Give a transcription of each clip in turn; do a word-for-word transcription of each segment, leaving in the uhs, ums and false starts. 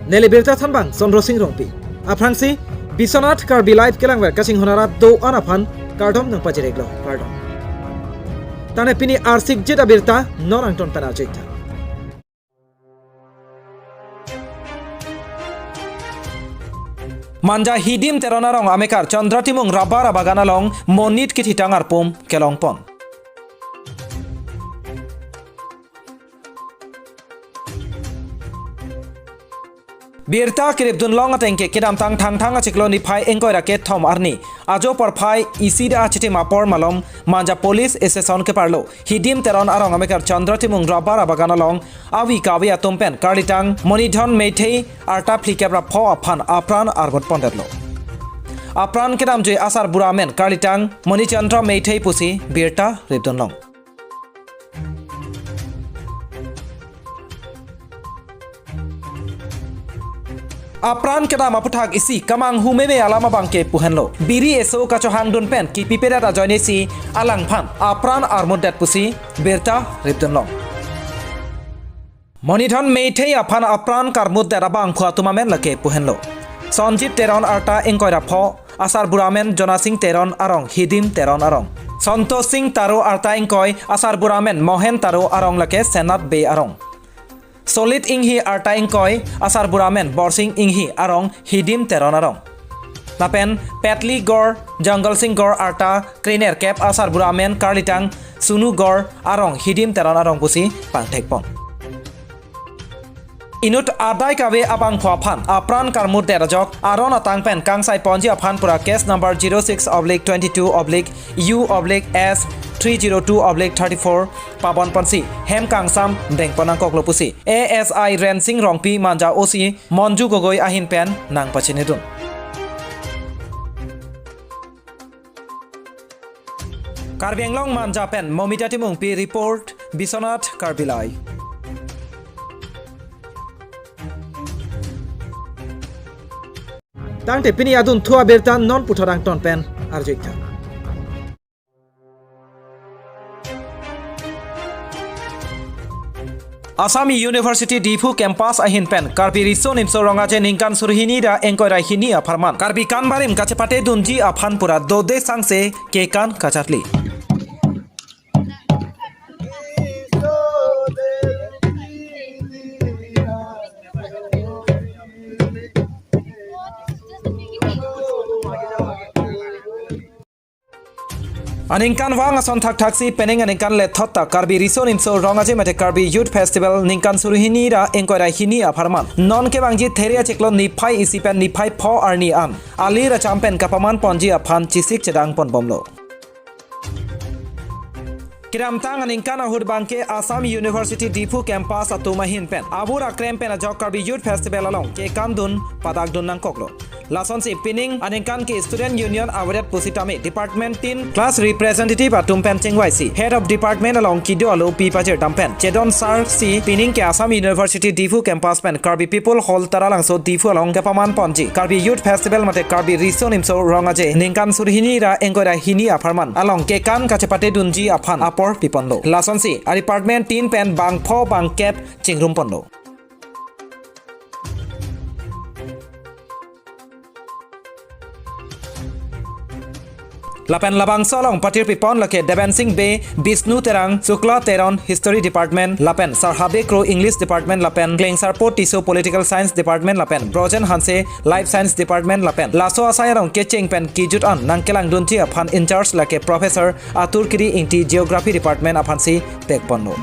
Neli birta thanbang Chandra Sing Rongpi. Aphrangsi Biswanath Karbi Live kelangver kachinghon arat do-an aphan kardom nangpajir-iklo, kardom. Tangte pini arsikjit abirta non angton pen arju-iktha. Manja Hidim Teron arong amekar Chandra Timung rubber abagan along monit kithitang arpum kelongpon. Birta keripdunlong atengke kedamtang Thangthang achiklo niphai ingkoi ra kethom arni ajo porphai isi da achitim apor malom Manja Police Station keparlo Hidim Teron arong amekar Chandra Timung rubber abagan along avi kave atum pen karlitang Monidhan Meitei arta phlikep ra pho aphan apran armut pondetlo. Apran kedamjui asarbura amen karlitang Monichandra Meitei pusi birta ripdunlong. Apran kedam aputhak isi kemanghu meme alam abangke pu henlo. Biri eso kachohangdun pen kipipedet ajoinesi alangphan apran armutdet pusi birta ripdunlong. Monidhan Meitei aphan apran karmutdet abangphu atum amen lake pu henlo: Sonjit Teron arta ingkoi ra pho, asarbura amen Jonasing Teron arong Hidim Teron arong. Santosh Singh Taro arta ingkoi, asarbura amen Mohen Taro arong lake Senat Bey arong. Solit Inghi arta ingkoi, asarbura amen Borsing Inghi arong Hidim Teron arong. Lapen Petli Gorh, Jungle Singh Gorh arta krenerkep, asarbura amen karlitang Sunu Gorh arong Hidim Teron arong pusi pangthekpon. Inut adai kave abangphu aphan apran karmutdet ajok aron atang pen kangsai ponji aphan pura case number zero six oblique twenty two oblique U oblique S three zero two oblique thirty four pabon ponsi hem kangsam dengpon nangkoklo pusi A S I Rensing Rongpi, Manja O C Monju Gogoi ahin pen nangpachinidun. Karbi Anglong Manja pen Momita Timungpi report, Biswanath Karbi Live. Tangte pini adunthu abirta non puthot angton pen arju-iktha. Assam University Diphu campus ahin pen Karbi Riso Nimso Rong Aje ningkan surhini ra ingkoi ra hini apharman Karbi kan barim kachepatedunji aphan pura dode sangse kekan kacharli. Aningkanvang ason thakthaksi pening aningkan lethot ta Karbi Riso Nimso Rong Aje mate Karbi Youth Festival ningkan surhini ra ingkoi ra hini apharman non kevangji There achiklo niphai isi pen niphai pho arni an alir acham pen kapaman ponji aphan chesik chedang ponbomlo. Kedamtang aningkan ahut abangke Assam University Diphu campus atum ahin pen abur akrem pen ajok Karbi Youth Festival along kekandun padakdun nangkoklo. Lasonsi pining aningkan ke Student Union avedet pusitame department tin class representative atum pen chingvaisi Head of Department along kedo alopi pajirdam pen chedon sar si pining ke Assam University Diphu campus pen Karbi People Hall Taralangso Diphu along kapaman ponji Karbi Youth Festival mate Karbi Riso Nimso Rong Aje ningkan surhini ra ingkoi ra hini apharman along kekan kachepatedunji aphan apor piponlo. Lasonsi a department tin pen bangpho bangkep chingrum ponlo. Lapen labangso along patir pipon lake Deben Sing Bey, Bisnu Terang, Sukla Teron, History Department, lapen Sar Habe Kro, English Department, lapen Klengsarpo Tisso, Political Science Department, lapen Brojen Hanse, Life Science Department, lapen laso asai arong kecheng pen kejut an nangkelangdunji aphan in charge lake Professor Atur Kiri Ingti, Geography Department aphansi pekponlo.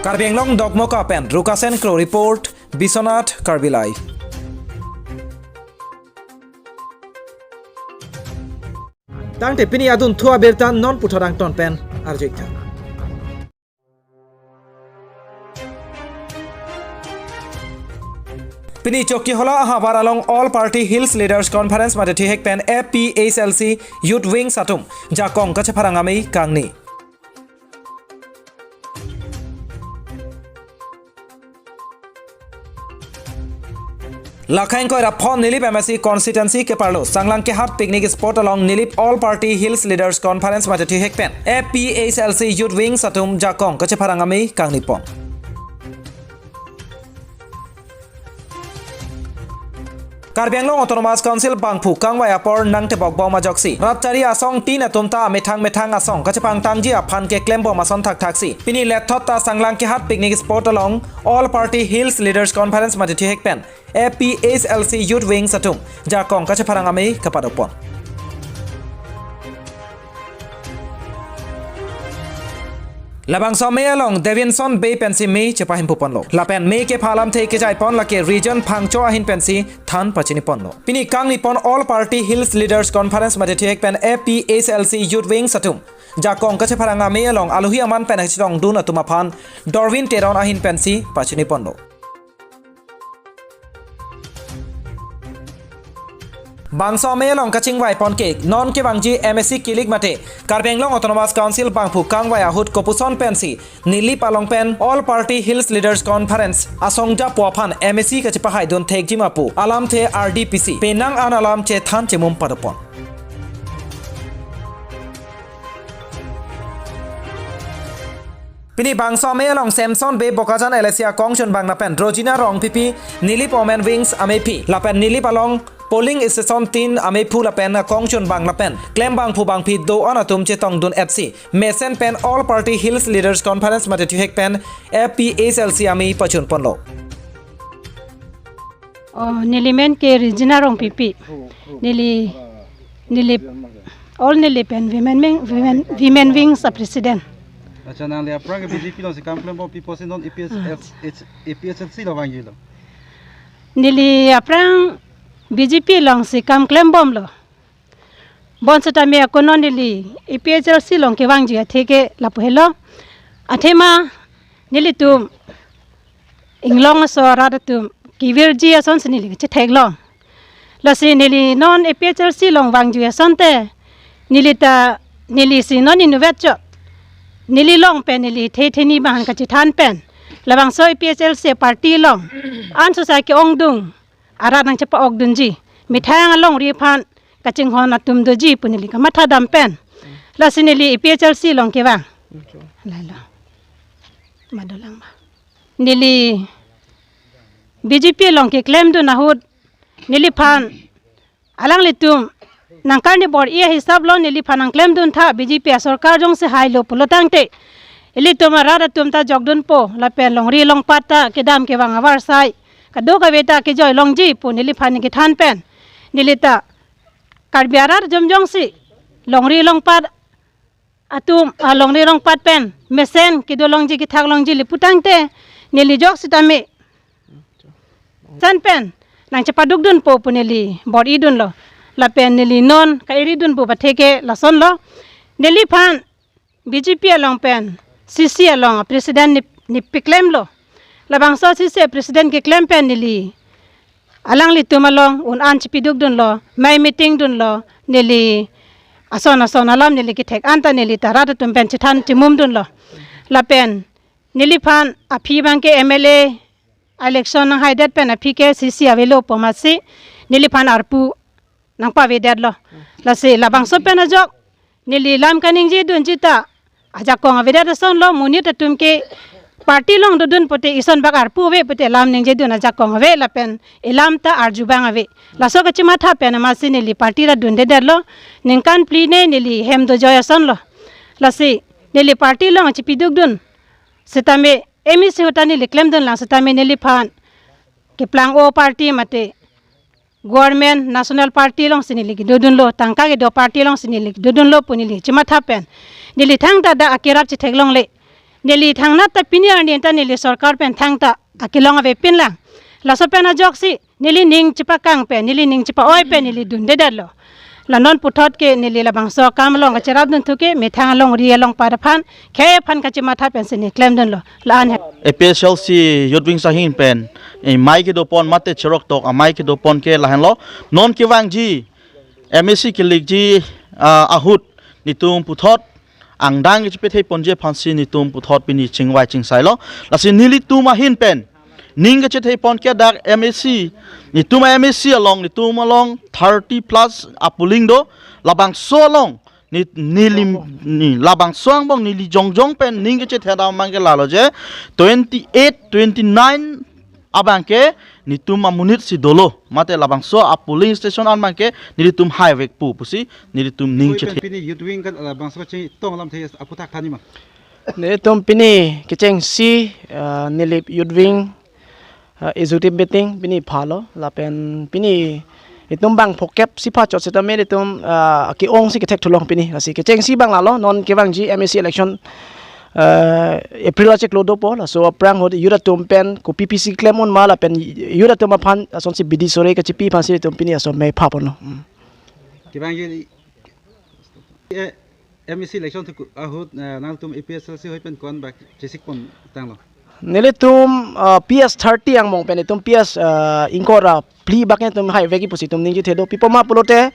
Karbi Anglong Dokmoka pen Rukasen Kro report, Biswanath Karbi Live. Tangte pini adunthu abirta non puthot angton pen arju-ik tha. Pini Chokihola ahavar along All Party Hills Leaders Conference mate thihek pen A P H L C Youth Wings atum jakong kachepharang amei kangni. Lakhang ingkoi ra phongo Nilip M A C constituency keparlo Sanglangkehat picnic spot along Nilip All Party Hills Leaders Conference mate thihek pen A P H L C Youth Wings atum jakong kachepharang amei kangni pon. Karbi Anglong Autonomous Council bangphu kangvai apor nangtebok bom ajoksi rat chari asong tin atum ta methang methang asong kachepangtangji aphan keklem bom ason thakthaksi pini lethot ta Sanglangkehat picnic spot along All Party Hills Leaders Conference mate thihek pen A P H L C Youth Wings atum jakong kachepharang amei kapado pon. Labangso amei along Davidson Bey pensi mei chepahemphu ponlo. Lapen mei kepha alamthe kejai pon lake Region Phangcho ahin pensi than pachini ponlo. Pini kangni pon All Party Hills Leaders Conference mate thihek pen A P H L C Youth Wings atum jakong kachepharang amei along alohi aman pen kachetongdun atum aphan Dorwin Teron ahin pensi pachini ponlo. Bangso amei along kachingvai pon ke non kevangji M A C kilik mate Karbi Anglong Autonomous Council bangphu kangvai ahut kopuson pensi Nilip along pen All Party Hills Leaders Conference asong japo aphan M A C kachepahaidun thekji ma pu alamthe R D P C penang an alam chethan chemum pado pon. Pini bangso amei along Samson Bey Bokajan L A C akongchunbang lapen Rojina Rongpipi Nilip Women Wings ameiphi lapen Nilip along polling station tin ameiphu lapen akongchunbang lapen klembangphu bangphi do-an atum chetongdun etsi mesen pen All Party Hills Leaders Conference mate thihek pen A P H L C amei pachun ponlo. Oh, neli men ke Regina Rongpipi. Neli, neli, all neli pen women wing, women, women wings a president. Accha, nangli aphrang ke B J P alongsi kam klembom pi apotsi non A P H L C, Ah. H-, A P H L C along vangjilo? Neli aphrang B J P alongsi kam klembomlo. Bonseta me akono neli A P H L C along kevangji athe ke lapu helo. Athema nelitum inglong aso arat atum kevirji asonsi neli kachetheklo. Lasi neli non A P H L C along vangji asonte neli ta nelisi non inutvet chot. Neli along pen neli the theni bahan kachethan pen labangso A P H L C party along anso sai ke-ongdung arat nangchepa-okdunji. Methang alongri aphan kachinghon atum doji pu neli kamatha dam pen. Lasi neli A P H L C along kevang. Lalo. Madolang ma. Neli B J P along keklemdun ahut neliphan alanglitum nangkarni bor-i ahisap lo neliphan nangklemdun tha B J P asorkar jongsi hailo pulo tangte ilitum arat atum ta jokdunpo lapen longri longpat ta kedam kevang avarsai kadokave ta kejoi longji pu neliphan kethan pen neli ta Karbi arat jom jongsi longri longpat atum, ah, longri longpat pen mesen kedo longji kethak longji lapu tangte neli jok sitame san pen nangchepadukdunpo pu neli bor-idunlo. Lapen neli non ka-iridunpo athe ke lasonlo. Neliphan B J P along pen C C along president ni, ni piklemlo. Labangso C C president keklem pen neli alanglitum along un-an chepidukdunlo, mei meeting dunlo, neli ason ason alam neli kethek anta neli ta rat atum pen chethan chemumdunlo. Lapen neliphan aphi abang ke M L A election nanghaidet pen aphi ke C C avelo pu amatsi neliphan arpu nangpavedetlo. Lasi labangso pen ajok neli lam kaningjedunji ta ajakong avedet asonlo, monit atum ke party along dodun pote ison bak arpu ave pote lam ningjedun ajakong ave lapen elam ta arju abang ave. Laso kachematha pen amatsi neli party ra dundedetlo, ningkan phli ne neli hem dojoi asonlo. Lasi neli party along chepidukdun sitame M A C ahut ta neli klemdunlang sitame neliphan keplang-o party mate government national party alongsi neli kedodunlo, tangka kedo party alongsi neli kedodunlo pu neli chematha pen neli thangta dak akerap chetheklongle. Neli thangnat ta pini arni ta neli sorkar pen thangta akelong avepinlang. Laso pen ajoksi neli ning chepakang pen, neli ning chepa-oi pen neli dundedetlo. La non puthot ke neli labangso akam along kacherapdun thu ke methang alongri along pada aphan, khei aphan kachematha pensi neli klemdunlo. La-an he. A P H L C Youth Wing ahin pen, eh, amei kedopon mate cheroktok amei kedopon ke lahenlo. Non kevangji M A C kelikji, ah, ahut netum puthot angdeng kachepethekponji aphansi netum puthot pini chingvai chingsailo. Lasi nelitum ahin pen ning kachethepon ke dak M A C, netum M A C along, netum along thirty plus a-polling do, labangso along ne, neli, ne, labangso angbong neli jongjong pen ning kachethe dam abang ke lalo je, twenty-eight, twenty-nine abang ke netum amonit si dolo. Mate labangso a-polling station an abang ke nelitum haivekpo pusi nelitum ning Oi, chethe. Pen pini Youth Wing kan, ah, labangso kachingtong alamthe aphuthak thanji ma? Netum pini kechengsi, ah, Nilip Youth Wing, ah, executive meeting pini phalo, lapen pini itum bang phokep si phachot sitame itum, ah, ke-ong si kethek thulong pini. Lasi kechengsi abang lalo, non kevangji M A C election, ah, April achiklo dopo, laso aphrang ahut youth atum pen kopi pisi klem un ma lapen youth atum aphan asonsi bidi sore kachipi aphansi itum pini aso mei phaponlo. Hmm. Kevangji, eh, M A C election thu ahut, eh, nangtum A P H L C hoi pen ko-an bak chesikpon tanglo? Nelitum, ah, P S thirty angbong pen itum P S, ah, ingkoi ra phli bak itum haivekji pusi itum ning chethe do. Pi apot ma pulote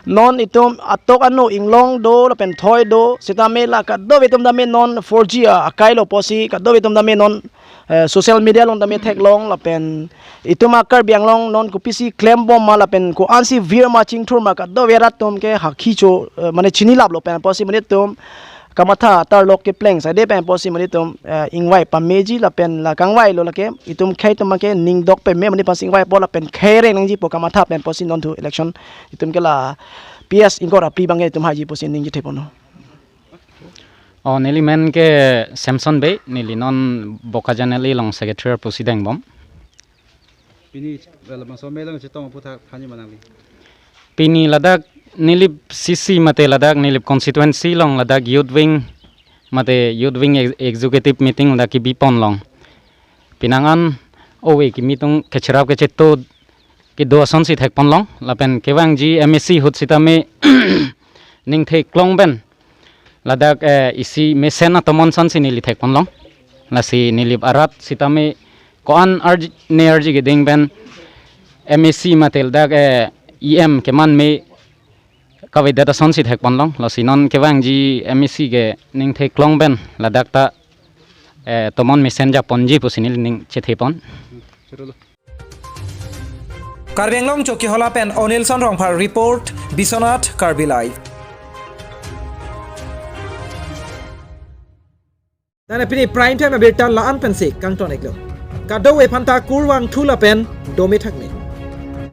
non itum atok ano inglong do lapen thoi do sitame la kadokave atum tame non four G a, akailo pusi kadokave atum tame non, eh, social media along tame theklong lapen itum a-Karbi Anglong non kopisi klembom ma lapen ko-ansi vir ma chingthur ma kadokave rat atum ke hakhi cho, eh, mane chinilaplo pen pusi mane itum kamatha tarlok kepleng sade pen pusi mane itum, eh, ingvai pameji lapen la kangvailo lake itum khei atum ke ning dok peme mane aphansi ingvaipo lapen khei reng nangjipo kamatha pen pusi non thu election itum ke la P S ingkoi ra phli abang ke itum haiji pusi ning chetheponlo. Oh, neli men ke Samson Bey, neli non Bokajan L A along secretary pusi dengbom. Pini, eh, labangso amei along chetong aphuthak thanji ma nangli? Pini ladak Nilip C C mate ladak Nilip constituency along ladak Youth Wing mate Youth Wing ex-, executive meeting ladak kebiponlong. Penang an ove kimi atum kacherap kacheto kedo asonsi thekponlong. Lapen kevangji M A C ahut sitame ning theklong pen ladak, eh, isi mesen atomon asonsi neli thekponlong. Lasi Nilip arat sitame ko-an arj-, ne arji keding pen M A C mate ladak, eh, E M keman me kavedet asonsi thekponlong. Lasi non kevangji M A C ke ning theklong pen ladak ta, eh, tomon mesen japonji pusi neli ning chethepon. Karbi Anglong Chokihola pen Onilson Rongphar report, Biswanath Karbi Live. Tane pini prime time abirta la-an pensi kangton-iklo. Kadokave aphanta kurvangthu lapen dome thakme.